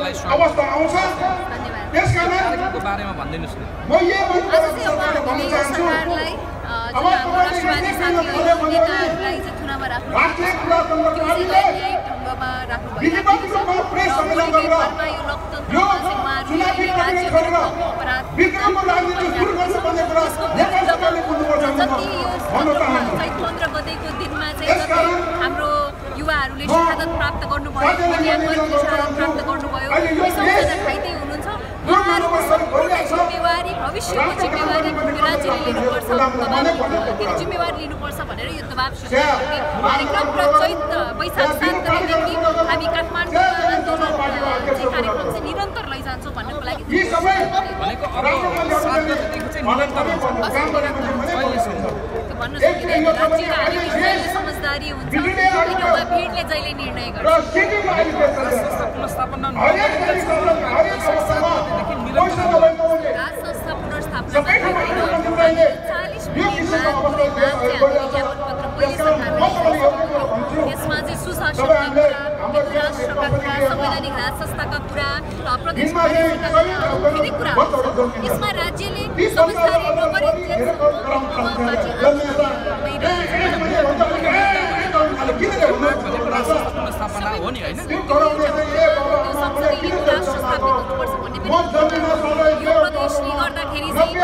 यहाँलाई अवस्था आउँछ। त्यसकारण कार्यक्रमको बारेमा भनिदिनुस् न। म यो भन्न चाहन्छु राष्ट्रवादी साथीहरू नेताहरूलाई चाहिँ चुनावमा राख्नु राष्ट्रिय प्रजातन्त्रवादीले विधिवतमा प्रेस सम्मेलन गरेर यो चुनावी कानुन गरेर विक्रमको राजनीति सुरु गर्नुपर्ने कुरा नेपाल सरकारले बुझ्नुपर्छ भन्न चाहन्छु। चैत 15 गतेको दिनमा चाहिँ हाम्रो युवाहरूले शहादत प्राप्त गर्नुभयो, विद्यार्थीहरूले शहादत प्राप्त गर्नुभयो, सबैजना घाइते हुनुहुन्छ। उहाँहरूको सम्पूर्ण जिम्मेवारी, भविष्यको जिम्मेवारी राज्यले लिनुपर्छ, दबाब जिम्मेवारी लिनुपर्छ भनेर यो दबाब सृष्टि गर्ने कार्यक्रम र चैत वैशाख 7 गतेदेखि हामी काठमाडौँमा आन्दोलन कार्यक्रम चाहिँ निरन्तर लैजान्छौँ भन्नको लागि भनेको अब 7 गतेदेखि चाहिँ निरन्तर भन्न सकिँदैन। राज्य हामीले समझदारी हुन्छ, किनभने भिडले जहिले निर्णय गर्छ। संस्था पुनर्स्थापना राज संस्था पुनर्स्थापना 40 मिनटमा पुरै माग चाहिँ हामीले ज्ञापन पत्र पहिले सरकारलाई यसमा चाहिँ सुशासनका कुरा, राष्ट्रका कुरा, संवैधानिक राज संस्थाका कुरा, प्रदेश कानुनका कुरा, धेरै कुराहरू छ। यसमा राज्यले समझदारी नगरी पुनर्स्थापना हो नि हैन? राष्ट्र स्थापित हुनुपर्छ भन्ने पनि यो प्रदेशले गर्दाखेरि चाहिँ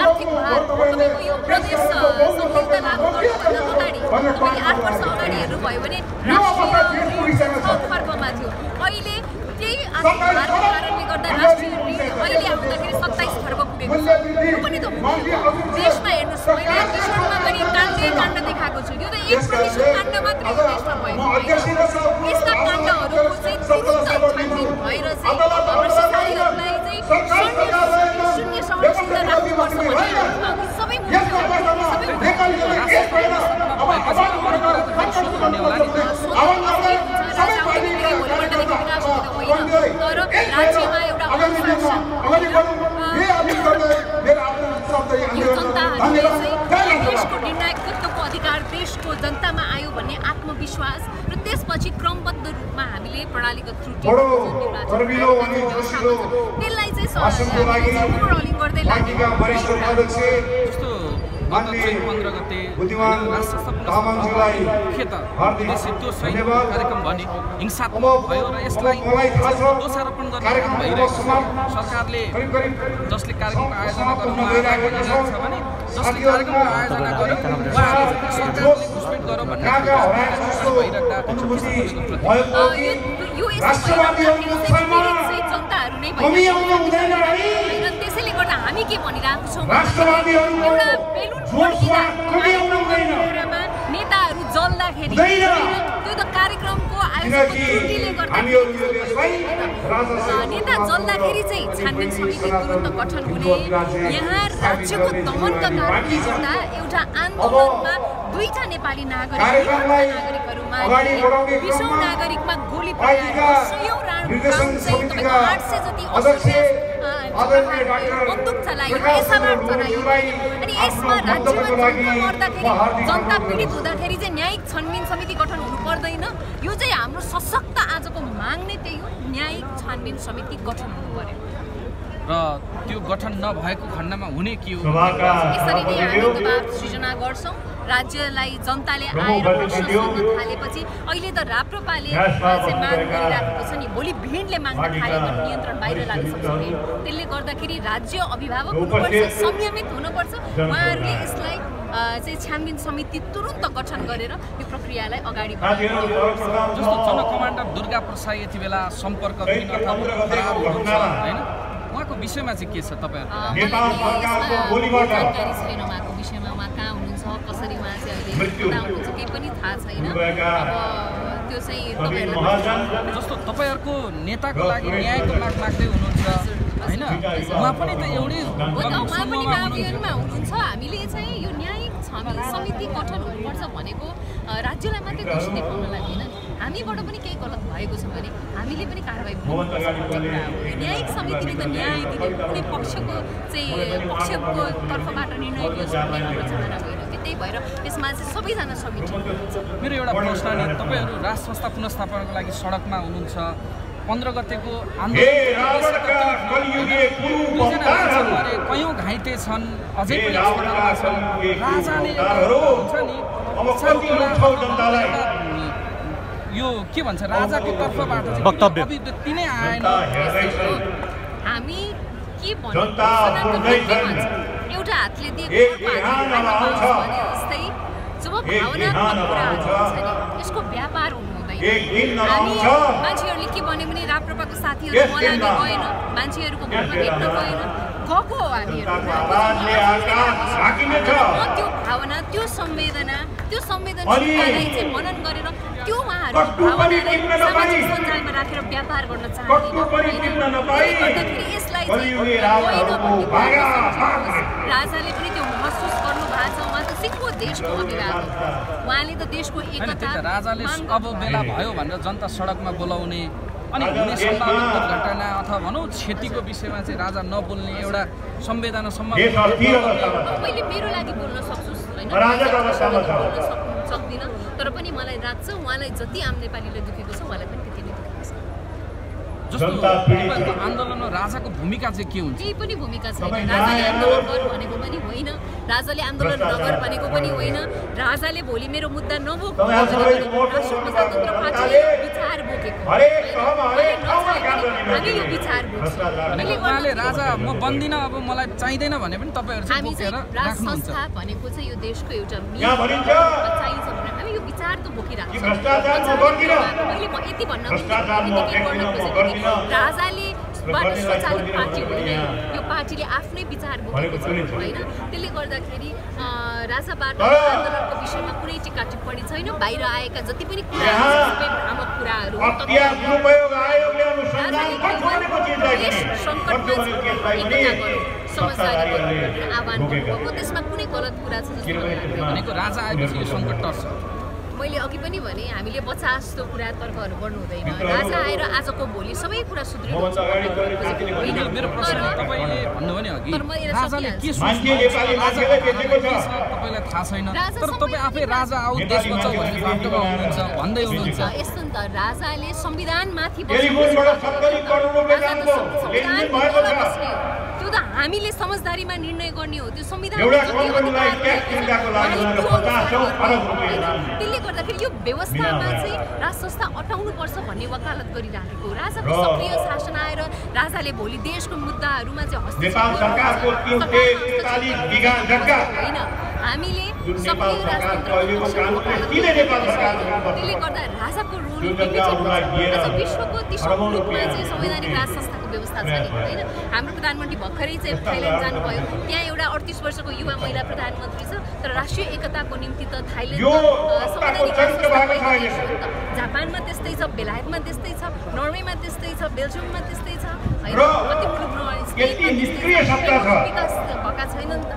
आर्थिक भार तपाईँको यो प्रदेश संहिता लागू गर्नुभन्दा अगाडि तपाईँले 8 वर्ष अगाडि हेर्नुभयो भने राष्ट्रिय ऋण 6 खर्बमा थियो। अहिले त्यही आर्थिक भारको कारणले गर्दा राष्ट्रिय ऋण अहिले आउँदाखेरि 27 खर्ब पुगेको छ। यो पनि त देशमा हेर्नुहोस्, मैले किशोरमा पनि काण्ड देखाएको छु। यो त 1% काण्ड मात्रै देशमा भएको होइन। यस्ता काण्डहरूको चाहिँ तुरुन्त छानबिन भएर चाहिँ हाम्रो सिसारीहरूलाई चाहिँ शून्य सहनशीलता राख्नुपर्छ भन्ने सबै तर राज्यमा एउटा यो जनताहरूले चाहिँ देशको निर्णायकत्वको अधिकार देशको जनतामा आयो भन्ने आत्मविश्वास र त्यसपछि क्रमबद्ध रूपमा हामीले प्रणालीगत त्रुटि त्यसलाई चाहिँ गर्दै लाग्यो। गत चैत 15 गते राष्ट्र पुनर्स्थापना त्यो सही कार्यक्रम भने हिंसात्मक भयो र यसलाई दोषारोपण गर्ने काम भइरहेको छ। सरकारले जसले कार्यक्रमको आयोजना गर्नु छ भने जसले कार्यक्रमको आयोजना गर्यो उहाँहरूले सरकारले घुसपेट गर्यो भन्ने जनताहरू नै भइरहेको छ। त्यसैले गर्दा हामी के भनिरहेको छौँ, एउटा बेलुन फड्किँदा नेताहरू जल्दाखेरि त्यो त कार्यक्रमको आयोजनको त्रुटिले गर्दा नेता जल्दाखेरि चाहिँ छानबिन समिति तुरुन्त गठन हुने, यहाँ राज्यको दमनका कारणले गर्दा एउटा आन्दोलनमा 2टा नेपाली नागरिकहरूमा 20औं नागरिकमा गोली परेर 100औं राउन्ड चाहिँ तपाईँको 800 जति बन्दुक चलाइयो, एसआरआर चलाइयो। अनि यसमा राज्यमा जनता मर्दाखेरि, जनता पीडित हुँदाखेरि चाहिँ न्यायिक छानबिन समिति गठन हुनु पर्दैन। यो चाहिँ हाम्रो सशक्त आजको माग नै त्यही हो, न्यायिक छानबिन समिति गठन हुनु पर्यो र त्यो गठन नभएको खण्डमा हुने के हो? यसरी नै हामी दबाब सृजना गर्छौँ। राज्यलाई जनताले आएर प्रश्न सोध्न थालेपछि अहिले त राप्रपाले चाहिँ माग गरिराखेको छ नि, भोलि भिडले माग्न थाल्यो भने नियन्त्रण बाहिर लाग्न सक्छ भिड। त्यसले गर्दाखेरि राज्य अभिभावक हुनुपर्छ, संयमित हुनुपर्छ। उहाँहरूले यसलाई चाहिँ छानबिन समिति तुरुन्त गठन गरेर यो प्रक्रियालाई अगाडि बढाउनु। जस्तो जन कमान्डर दुर्गा प्रसाद यति बेला सम्पर्कविहीन अथवा फरार हुनुहुन्छ हैन, उहाँको विषयमा चाहिँ के छ तपाईहरुको? जानकारी छैन उहाँको विषयमा, उहाँ कहाँ हुनुहुन्छ, कसरी उहाँ चाहिँ अहिले कता हुनुहुन्छ केही पनि थाहा छैन। अब त्यो चाहिँ तपाईहरुले जस्तो तपाईहरुको नेताको लागि न्यायको माग माग्दै हुनुहुन्छ हैन, उहाँ पनि त एउटै अभियानमा हुनुहुन्छ। हामीले चाहिँ यो न्यायिक छानबिन समिति गठन हुनुपर्छ भनेको राज्यलाई मात्रै दोष देखाउन लागि होइन, हामीबाट पनि केही गलत भएको छ भने हामीले पनि कारबाही गर्नुपर्छ भन्ने कुरा हो। न्यायिक समितिले त न्याय दिने, कुनै पक्षको तर्फबाट निर्णय लियोस् भन्ने हाम्रो चाहना भइरहेको थियो। त्यही भएर यसमा चाहिँ सबैजना समेटिनु हुन्छ। मेरो एउटा प्रश्न नि, तपाईहरु राष्ट्र संस्था पुनर्स्थापनाको लागि सडकमा हुनुहुन्छ, 15 गतेको आन्दोलन कयौं घाइते छन्, अझै पनि अस्पतालमा छन्। राजाले हुन्छ नि यो के भन्छ राजाको तर्फबाट वक्तव्य अभिव्यक्ति नै आएन। हामी के भन्छ एउटा हातले दिएको भने जस्तै जब भावनात्मक कुराहरू हुन्छ नि यसको व्यापार हुनु हुँदैन। हामी मान्छेहरूले के भन्यो भने राप्रपाको साथीहरू मलाई गएन, मान्छेहरूको घरमा भेट्न गएन, गएको हो हामीहरू। त्यो भावना त्यो संवेदनशीलतालाई चाहिँ मनन गरेर त्यो उहाँहरूको भावनालाई सामाजिक सञ्जालमा राखेर व्यापार गर्न चाहँदैन। यसलाई राजाले पनि त्यो महसुस गर्नु भएको छ। उहाँ त सिङ्गो देशको अभिभावक, उहाँले त देशको एकता राजाले अब बेला भयो भनेर जनता सडकमा बोलाउने अनि हुने सम्भावित दुर्घटना अथवा भनौँ क्षतिको विषयमा चाहिँ राजा नबोल्ने एउटा संवेदनासम्म मैले मेरो लागि बोल्न सक्छु होइन, सक्दिनँ। तर पनि मलाई लाग्छ उहाँलाई जति आम नेपालीले दुखेको छ उहाँलाई पनि त्यति नै दुखेको छ। जस्तो तपाईँहरूको आन्दोलनमा राजाको भूमिका चाहिँ के हुन्छ? केही पनि भूमिका छैन। राजाले आन्दोलन गर भनेको पनि होइन, राजाले आन्दोलन नगर भनेको पनि होइन। राजाले भोलि मेरो मुद्दा नबोक्नु राष्ट्रिय प्रजातन्त्र पार्टीले विचार बोकेको, हामी यो विचार बोक्छौँ। उहाँले राजा म बन्दिनँ अब मलाई चाहिँदैन भने पनि तपाईँहरू चाहिँ बोकेर राज राख्नुहुन्छ। संस्था भनेको चाहिँ यो देशको एउटा चाहिन्छ भने हामी यो विचार त बोकिरहेको छौँ। मैले यति भन्न राजाले सञ्चालित पार्टी होइन, यो पार्टीले आफ्नै विचार बोकेको छ होइन। त्यसले गर्दाखेरि राजाबाट आन्दोलनको विषयमा कुनै टिका टिप्पणी छैन। बाहिर आएका जति पनि कुराहरू सबै भ्रामक कुराहरू समझदारी गर्नु आह्वान गर्नुभएको, त्यसमा कुनै गलत कुरा छ जस्तो भनेको राजा आएपछि यो सङ्कट टर्छ। मैले अघि पनि भने हामीले बच्चा जस्तो कुरा तर्कहरू गर्नु हुँदैन। राजा आएर आजको भोलि सबै कुरा सुध्रिनु मेरो प्रश्न तपाईँले भन्नुभयो नि अघि राजाले के सोच्नुहुन्छ तपाईँलाई थाहा छैन, तर तपाईँ आफै राजा आऊ देश बचाऊ भन्ने बाटोमा हुनुहुन्छ भन्दै हुनुहुन्छ। यस्तो नि त राजाले संविधानमाथि त्यो त हामीले समझदारीमा निर्णय गर्ने हो। त्यो संविधान त्यसले गर्दाखेरि यो व्यवस्थामा चाहिँ राज संस्था अटाउनुपर्छ भन्ने वकालत गरिराखेको राजाको सक्रिय शासन आएर राजाले भोलि देशको मुद्दाहरूमा चाहिँ हस्तक्षेप होइन। हामीले सक्रिय त्यसले गर्दा राजाको रोल विश्वको तेस्रो मुलुकमा चाहिँ संवैधानिक राज संस्थाको व्यवस्था छ नि होइन। हाम्रो प्रधानमन्त्री भर्खरै चाहिँ थाइल्यान्ड जानुभयो, त्यहाँ एउटा 38 वर्षको युवा महिला प्रधानमन्त्री छ। तर राष्ट्रिय एकताको निम्ति त थाइल्यान्ड जापानमा त्यस्तै छ, बेलायतमा त्यस्तै छ, नर्वेमा त्यस्तै छ, बेल्जियममा त्यस्तै छ होइन। कति मुलुक विकास भएका छैनन् त।